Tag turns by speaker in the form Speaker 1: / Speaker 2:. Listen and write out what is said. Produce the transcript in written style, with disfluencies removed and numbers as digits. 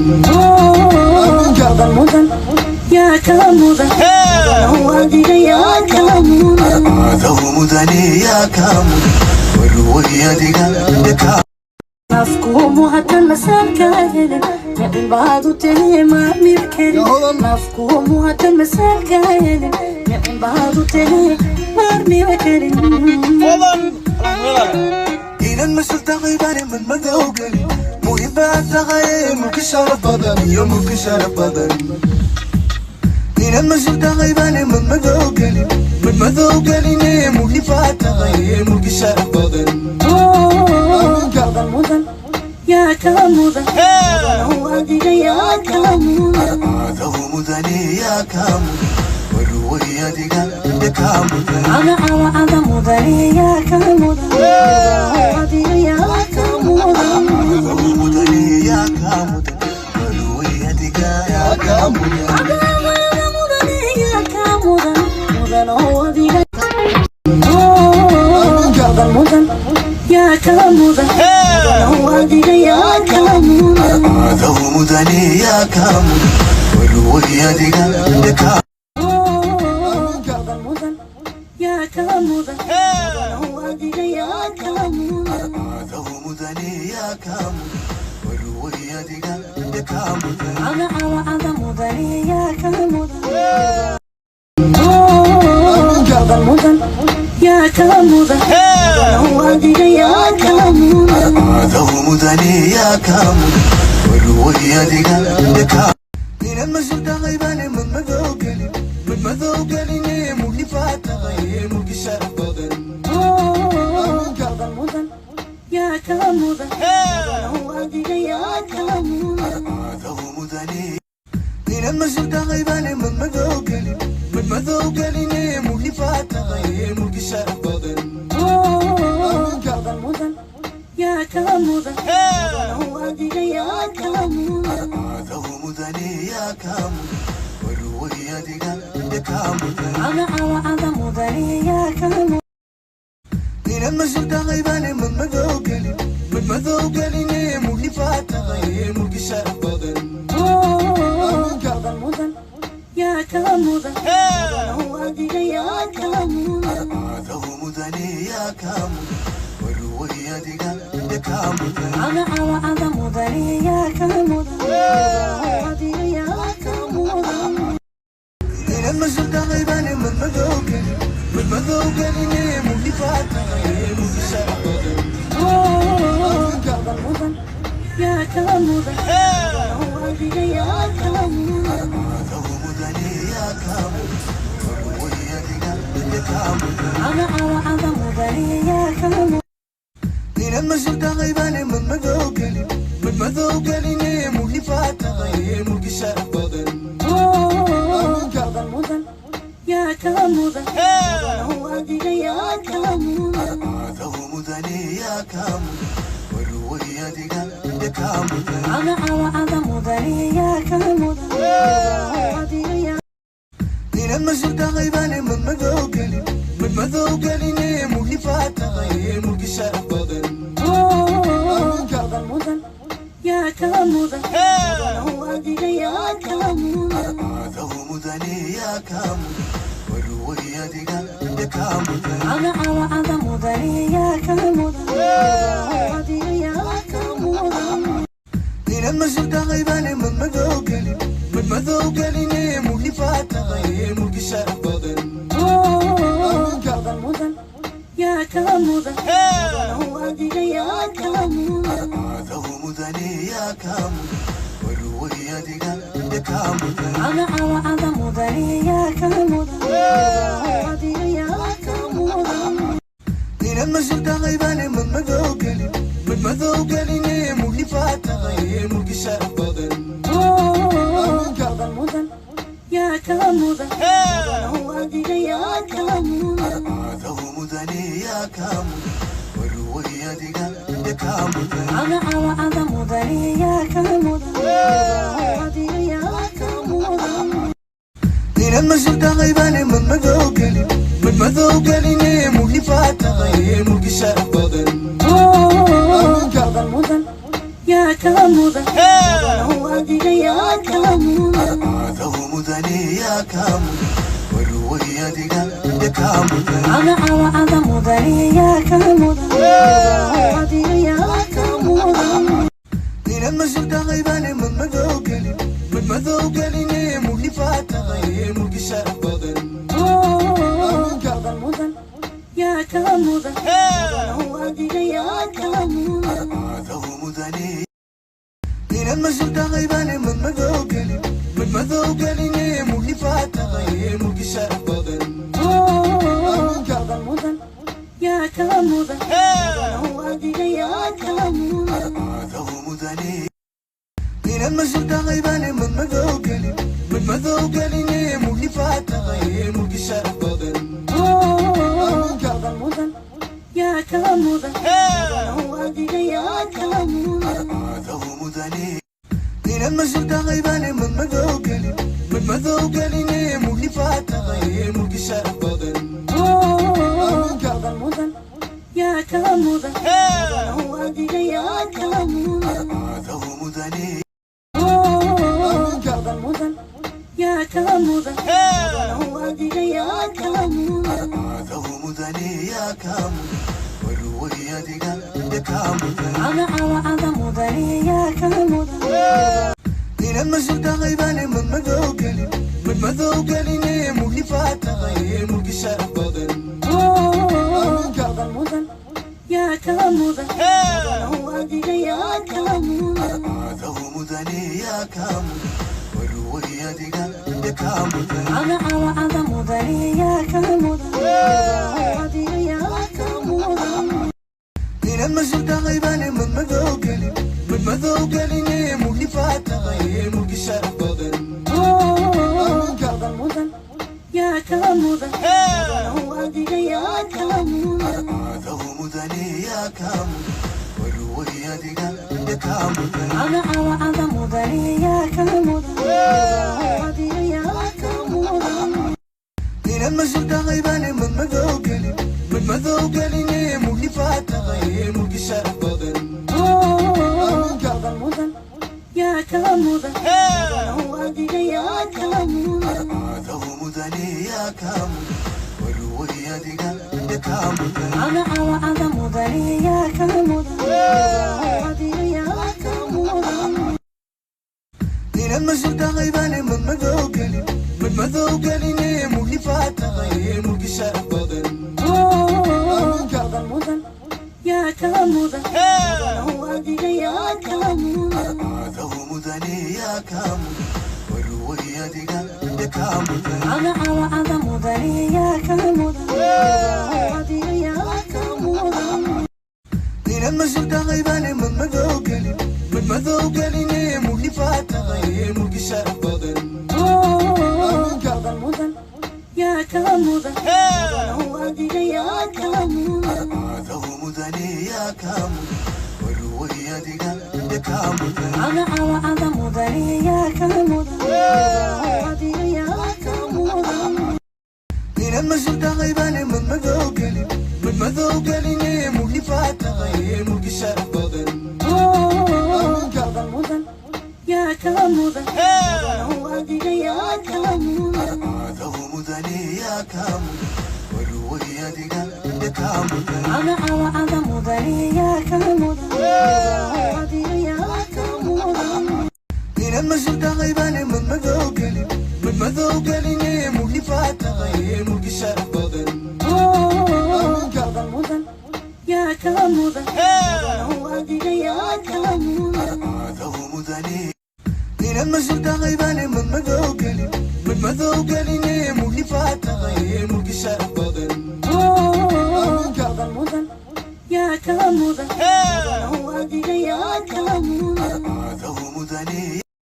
Speaker 1: Mudan, mudan, yaa kaa mudan? Mudanow adiga, yaa kaa mudan?
Speaker 2: Adow mudane, yaa kaa mudan? Marwoy adiga, yaa kaa
Speaker 1: Nafkuumu hatan masaalkaa helin, micin baad u tahe maamil karin. Nafkuumu hatan masaalkaa helin, micin baad u tahe maarmiba karin.
Speaker 2: Inan masul tahay baan madmadow gelin. Muhiim baad tahay, mulki sharaf badan iyo mulki sharaf badan. Inan masul tahay baan madmadow gelin, madmadow geline. Muhiim baad tahay, mulki sharaf badan.
Speaker 1: Mudan, mudan, yaa kaa mudan? Mudanow adiga, yaa kaa mudan?
Speaker 2: Adow mudane, yaa kaa mudan? Marwoy adiga, yaa kaa mudan?
Speaker 1: Ada, ada, ada mudane, yaa kaa mudan? Mudanow adiga, yaa kaa mudan?
Speaker 2: Adow mudane, yaa kaa mudan? Marwoy adiga, yaa kaa mudan?
Speaker 1: Ada, ada mudane, yaa kaa mudan? Mudanow adiga. Mudan, mudan, yaa kaa mudan? Mudanow adiga, yaa kaa mudan?
Speaker 2: Adow mudane, yaa kaa mudan? Marwoy adiga, yaa kaa
Speaker 1: Mudan, mudan, yaa kaa mudan? Mudanow adiga, yaa kaa mudan?
Speaker 2: Adow mudane, yaa kaa mudan? Marwoy adiga, yaa kaa mudan?
Speaker 1: Ada, ada, ada mudane, yaa kaa mudan? Mudan, mudan, yaa kaa mudan? Mudanow adiga, yaa kaa mudan?
Speaker 2: Adow mudane, yaa kaa mudan? Marwoy adiga, yaa kaa. Inan masul tahay baan madmadow gelin, madmadow geline. Muhiim baad tahay, mulki sharaf badan.
Speaker 1: Mudan, mudan, yaa kaa mudan? Mudanow adiga, yaa kaa mudan?
Speaker 2: Adow mudane. Inan masul tahay baan madmadow gelin, madmadow geline. Muhiim baad tahay, mulki sharaf badan.
Speaker 1: Mudan, mudan, yaa kaa mudan? Mudanow adiga, yaa kaa mudan?
Speaker 2: Adow mudane, yaa kaa mudan? Marwoy adiga, yaa kaa mudan?
Speaker 1: Ada, ada, ada mudane, yaa kaa mudan?
Speaker 2: Inan masul tahay baan madmadow gelin, madmadow geline. Muhiim baad tahay, mulki sharaf badan.
Speaker 1: Mudan, mudan, yaa kaa mudan? Mudanow adiga, yaa kaa mudan?
Speaker 2: Adow mudane, yaa kaa mudan? Marwoy adiga, yaa kaa mudan?
Speaker 1: Ada, ada, ada mudane, yaa kaa mudan? Mudanow adiga, yaa kaa mudan?
Speaker 2: Inan masul tahay baan madmadow gelin, madmadow geline. Muhiim baad tahay, mulki sharaf badan.
Speaker 1: Mudan, mudan, yaa kaa mudan? Mudanow adiga, yaa kaa mudan?
Speaker 2: Adow mudane, yaa kaa mudan? Marwoy adiga, yaa kaa mudan?
Speaker 1: Ada, ada, ada mudane, yaa kaa mudan?
Speaker 2: Inan masul tahay baan madmadow gelin, madmadow geline. Muhiim baad tahay, mulki sharaf badan.
Speaker 1: Mudan, mudan, yaa kaa mudan? Mudanow adiga, yaa kaa mudan?
Speaker 2: Adow mudane, yaa kaa mudan? Marwoy adiga, yaa kaa mudan?
Speaker 1: Ada, ada, ada mudane, yaa kaa mudan? Mudanow adiga, yaa
Speaker 2: Inan masul tahay baan madmadow gelin, madmadow geline. Muhiim baad tahay, mulki sharaf badan.
Speaker 1: Mudan, mudan, yaa kaa mudan? Mudanow adiga, yaa kaa mudan?
Speaker 2: Adow mudane, yaa kaa mudan? Marwoy adiga, yaa kaa mudan?
Speaker 1: Ada, ada, ada mudane, yaa kaa mudan? Mudanow adiga, yaa kaa mudan?
Speaker 2: Inan masul tahay baan madmadow gelin, madmadow geline. Muhiim baad tahay, mulki sharaf badan.
Speaker 1: Mudan, mudan, yaa kaa mudan? Mudanow adiga, yaa kaa mudan?
Speaker 2: Adow mudane, yaa kaa mudan? Marwoy adiga, yaa kaa mudan?
Speaker 1: Ada, ada, ada mudane, yaa kaa mudan? Mudanow adiga, yaa kaa mudan?
Speaker 2: Inan masul tahay baan madmadow gelin, madmadow geline. Muhiim baad tahay, mulki sharaf badan.
Speaker 1: Mudan, mudan, yaa kaa mudan? Mudanow adiga, yaa kaa mudan?
Speaker 2: Adow mudane, yaa kaa mudan? Marwoy adiga, yaa kaa mudan?
Speaker 1: Ada, ada, ada mudane, yaa kaa mudan? Mudanow adiga, yaa kaa mudan?
Speaker 2: Inan masul tahay baan madmadow gelin, madmadow geline. Muhiim baad tahay, mulki sharaf badan.
Speaker 1: Mudan, mudan, yaa kaa mudan? Mudanow adiga yaa kaa mudan.
Speaker 2: Adahu mudane yaa kaa mudan, marway adiga yaa kaa mudan.
Speaker 1: Ada ada ada mudane yaa kaa mudan, mudanow adiga yaa kaa mudan.
Speaker 2: Inaad mas-uul tahay baan madmadow gelin, madmadow geline, muhiim tahay, mulki sharaf badan.
Speaker 1: Mudan mudan yaa kaa mudan, mudanow adiga yaa kaa mudan.
Speaker 2: Adahu mudane. Inaad mas-uul tahay baan madmadow gelin, madmadow geline, muhiim tahay, mulki sharaf badan.
Speaker 1: Mudan mudan yaa kaa mudan, mudanow adiga yaa kaa mudan.
Speaker 2: Adahu mudane. Inaad mas-uul tahay baan madmadow gelin, madmadow geline, muhiim tahay, mulki sharaf badan.
Speaker 1: Mudan mudan yaa kaa mudan, mudanow adiga yaa kaa mudan.
Speaker 2: Adahu mudane. Inaad mas-uul tahay baan madmadow gelin, madmadow geline, muhiim tahay, mulki sharaf badan.
Speaker 1: Mudan mudan yaa kaa mudan, mudanow adiga yaa kaa mudan.
Speaker 2: Adahu mudane.
Speaker 1: Mudan mudan yaa kaa mudan, mudanow adiga yaa kaa mudan.
Speaker 2: Adahu mudane yaa kaa mudan, marway adiga yaa kaa mudan.
Speaker 1: Ada ada ada mudane yaa kaa mudan.
Speaker 2: Inaad mas-uul tahay baan madmadow gelin, madmadow geline, muhiim tahay, mulki sharaf badan.
Speaker 1: Mudan mudan yaa kaa mudan, mudanow adiga yaa kaa mudan.
Speaker 2: Adahu mudane yaa kaa mudan, marway adiga yaa kaa mudan.
Speaker 1: Ada ada ada mudane yaa kaa mudan, mudanow adiga yaa kaa mudan.
Speaker 2: Inaad mas-uul tahay baan madmadow gelin, madmadow geline, muhiim tahay, mulki sharaf badan.
Speaker 1: Mudan mudan yaa kaa mudan, mudanow adiga yaa kaa mudan.
Speaker 2: Adahu mudane yaa kaa mudan, marway adiga yaa kaa mudan.
Speaker 1: Ada ada ada mudane yaa kaa mudan, mudanow adiga yaa kaa mudan.
Speaker 2: Inaad mas-uul tahay baan madmadow gelin, madmadow geline, muhiim tahay, mulki sharaf badan.
Speaker 1: Mudan mudan yaa kaa mudan, mudanow adiga yaa kaa mudan.
Speaker 2: Adahu mudane yaa kaa mudan, marway adiga yaa kaa mudan.
Speaker 1: Ada ada ada mudane yaa kaa mudan, mudanow adiga yaa kaa mudan.
Speaker 2: Inaad mas-uul tahay baan madmadow gelin, madmadow geline, muhiim tahay, mulki sharaf badan.
Speaker 1: Mudan mudan yaa kaa mudan, mudanow adiga yaa kaa mudan.
Speaker 2: Adahu mudane yaa kaa mudan, marway adiga yaa kaa mudan.
Speaker 1: Ada ada ada mudane yaa kaa mudan, mudanow adiga yaa kaa mudan.
Speaker 2: Inaad mas-uul tahay baan madmadow gelin, madmadow geline, muhiim tahay, mulki sharaf badan.
Speaker 1: Mudan mudan yaa kaa mudan, mudanow adiga yaa kaa mudan.
Speaker 2: Adahu mudane yaa kaa mudan, marway adiga yaa kaa mudan.
Speaker 1: Ada ada ada mudane yaa kaa mudan, mudanow adiga yaa kaa mudan.
Speaker 2: Inaad mas-uul tahay baan madmadow gelin, madmadow geline, muhiim tahay, mulki sharaf badan.
Speaker 1: Mudan mudan yaa kaa mudan, mudanow adiga yaa kaa mudan.
Speaker 2: Adahu mudane yaa kaa mudan, marway adiga yaa kaa mudan.
Speaker 1: Ada ada ada mudane yaa kaa mudan, mudanow adiga yaa kaa mudan.
Speaker 2: Inaad mas-uul tahay baan madmadow gelin, madmadow geline, muhiim tahay, mulki sharaf badan.
Speaker 1: Mudan mudan yaa kaa mudan, mudanow adiga yaa kaa mudan.
Speaker 2: Adahu mudane. Inaad mas-uul tahay baan madmadow gelin, madmadow geline, muhiim tahay, mulki sharaf badan.
Speaker 1: Mudan mudan yaa kaa mudan, mudanow adiga yaa kaa mudan.
Speaker 2: Adahu mudane.